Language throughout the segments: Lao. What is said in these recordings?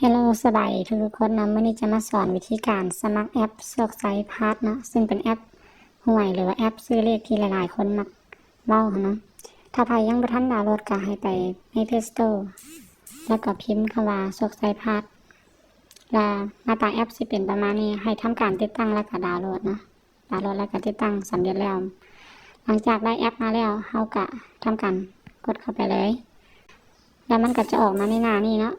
Hello ສະບາຍດີທຸກໆຄົນເນາະ, ມື້ນີ້ຈະມາສອນວິທີການສະໝັກແອັບໂຊກໄຊພາດເນາະ, ຊຶ່ງເປັນແອັບຫວຍ ຫຼືວ່າແອັບຊື້ເລກທີ່ຫຼາຍໆຄົນມັກເວົ້າຫັ້ນເນາະ. ຖ້າໃຜຍັງບໍ່ທັນດາວໂຫຼດກໍໃຫ້ໄປໃນ Play Store ແລ້ວກໍພິມຄຳວ່າໂຊກໄຊພາດ ແລ້ວໜ້າຕາແອັບຊິເປັນປະມານນີ້, ໃຫ້ທຳການຕິດຕັ້ງແລ້ວກໍດາວໂຫຼດເນາະ. ດາວໂຫຼດແລ້ວກໍຕິດຕັ້ງສຳເລັດແລ້ວ. ຫຼັງຈາກໄດ້ແອັບມາແລ້ວ ເຮົາກໍທຳການກົດເຂົ້າໄປເລີຍ ແລ້ວມັນກໍຈະອອກມາໃນໜ້ານີ້ເນາະ.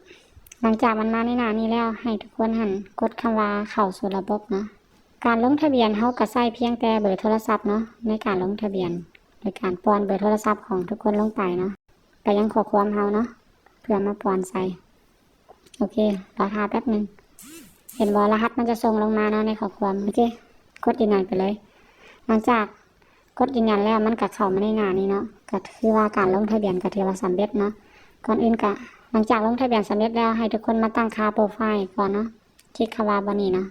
ຫຼັງຈາກມັນມາໃນໜ້ານີ້ແລ້ວ ໃຫ້ທຸກຄົນຫັ້ນກົດຄຳວ່າເຂົ້າສູ່ລະບົບເນາະ. ການລົງທະບຽນເຮົາກໍໃຊ້ພຽງແຕ່ເບີໂທລະສັບເນາະ ໃນການລົງທະບຽນ ໂດຍການປ້ອນເບີໂທລະສັບຂອງທຸກຄົນລົງໄປເນາະ ໄປຍັງຂໍ້ຄວາມເຮົາເນາະ ເພື່ອມາປ້ອນໃສ່. ໂອເຄ ລໍຖ້າແປັບໜຶ່ງ. ເຫັນບໍ່ ລະຫັດມັນຈະສົ່ງລົງມາເນາະໃນຂໍ້ຄວາມ. ໂອເຄ ກົດຢືນຢັນໄປເລີຍ. ຫຼັງຈາກກົດຢືນຢັນແລ້ວ ມັນກໍເຂົ້າມາໃນໜ້ານີ້ເນາະ, ກໍຄືວ່າການລົງທະບຽນກໍຖືວ່າສຳເລັດເນາະ. ກ່ອນອື່ນກໍ ຫຼັງຈາກລົງທະບຽນສຳເລັດແລ້ວ ໃຫ້ທຸກຄົນມາຕັ້ງຄ່າໂປຣໄຟລ໌ກ່ອນເນາະ. ຄລິກເຂົ້າມາບ່ອນນີ້ເນາະ.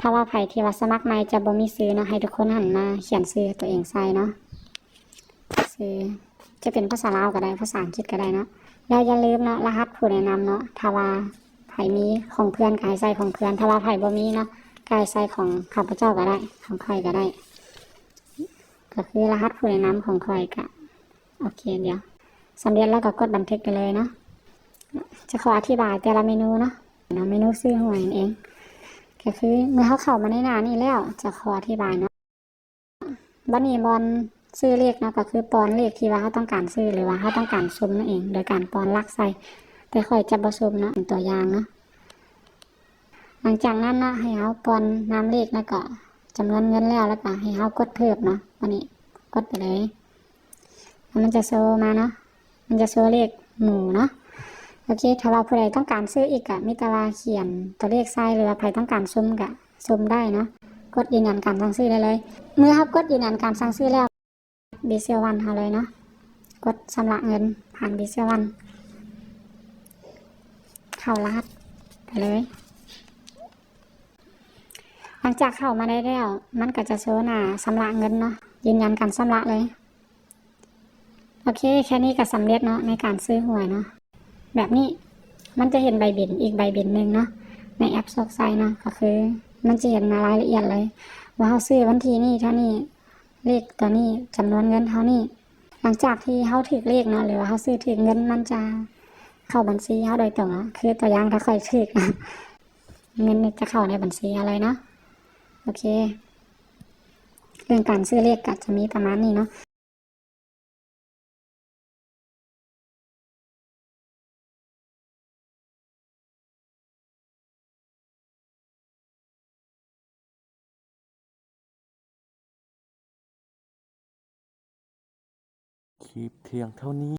ຖ້າວ່າໃຜທີ່ວ່າສະໝັກໃໝ່ຈະບໍ່ມີຊື່ເນາະ, ໃຫ້ທຸກຄົນຫັ້ນມາຂຽນຊື່ຕົວເອງໃສ່ເນາະ. ຊື່ຈະເປັນພາສາລາວກໍໄດ້ ພາສາອັງກິດກໍໄດ້ເນາະ. ແລ້ວຢ່າລືມເນາະ ລະຫັດຜູ້ແນະນຳເນາະ, ຖ້າວ່າໃຜມີຂອງເພື່ອນກໍໃຫ້ໃສ່ຂອງເພື່ອນ, ຖ້າວ່າໃຜບໍ່ມີເນາະ ກໍໃຫ້ໃສ່ຂອງຂ້າພະເຈົ້າກໍໄດ້ ຂອງຂ້ອຍກໍໄດ້, ກໍຄືລະຫັດຜູ້ແນະນຳຂອງຂ້ອຍກະ ໂອເຄ ດຽວສຳເລັດແລ້ວກໍກົດບັນທຶກໄດ້ເລີຍເນາະ. ຈະຂໍອະທິບາຍແຕ່ລະເມນູເນາະ, ເນາະ ເມນູຊື້ຫວຍນັ້ນເອງ. ກໍຄືເມື່ອເຮົາເຂົ້າມາໃນໜ້ານີ້ແລ້ວ ຈະຂໍອະທິບາຍເນາະ. ບັດນີ້ບ່ອນຊື້ເລກເນາະ ກໍຄືປ້ອນເລກທີ່ວ່າເຮົາຕ້ອງການຊື້ ຫຼືວ່າເຮົາຕ້ອງການສຸ່ມນັ້ນເອງ ໂດຍການປ້ອນຫຼັກໃສ່, ແຕ່ຂ້ອຍຈະບໍ່ສຸ່ມເນາະ ເປັນຕົວຢ່າງເນາະ. ຫຼັງຈາກນັ້ນເນາະ ໃຫ້ເຮົາປ້ອນນາມເລກ ແລ້ວກໍຈຳນວນເງິນແລ້ວ ແລ້ວກໍໃຫ້ເຮົາກົດເພີ່ມເນາະ. ບັດນີ້ກົດໄປເລີຍ ແລ້ວມັນຈະໂຊມາເນາະ, ມັນຈະໂຊເລກໝູ່ເນາະ. ໂອເຄ ຖ້າວ່າຜູ້ໃດຕ້ອງການຊື້ອີກ ກະມີແຕ່ວ່າຂຽນຕົວເລກໃສ່ ຫຼືວ່າໃຜຕ້ອງການສຸ່ມກະສຸ່ມໄດ້ເນາະ. ກົດຢືນຢັນການສັ່ງຊື້ໄດ້ເລີຍ. ເມື່ອເຮົາກົດຢືນຢັນການສັ່ງຊື້ແລ້ວ ບີເຊລວັນເຮົາເລີຍເນາະ, ກົດຊຳລະເງິນຜ່ານບີເຊລວັນ ເຂົ້າລະຫັດໄປເລີຍ. ຫຼັງຈາກເຂົ້າມາໄດ້ແລ້ວ ມັນກໍຈະໂຊໜ້າຊຳລະເງິນເນາະ, ຢືນຢັນການຊຳລະເລີຍ. ໂອເຄ ແຄ່ນີ້ກໍສຳເລັດເນາະ ໃນການຊື້ຫວຍເນາະ. ແບບນີ້ມັນຈະເຫັນໃບບິນອີກໃບບິນໜຶ່ງເນາະ ໃນແອັບໂຊກໄຊເນາະ, ກໍຄືມັນຈະເຫັນມາລາຍລະອຽດເລີຍ ວ່າເຮົາຊື້ວັນທີນີ້ເທົ່ານີ້ ເລກຕົວນີ້ ຈຳນວນເງິນເທົ່ານີ້. ຫຼັງຈາກທີ່ເຮົາຖືກເລກເນາະ ຫຼືວ່າເຮົາຊື້ຖືກ ເງິນມັນຈະເຂົ້າບັນຊີເຮົາໂດຍຕົງເນາະ. ຄືຕົວຢ່າງ ຖ້າຂ້ອຍຖືກ ເງິນຈະເຂົ້າໃນບັນຊີເຮົາເລີຍເນາະ. ໂອເຄ ເລື່ອງການຊື້ເລກກໍຈະມີປະມານນີ້ເນາະ. ຄລິບພຽງເທົ່ານີ້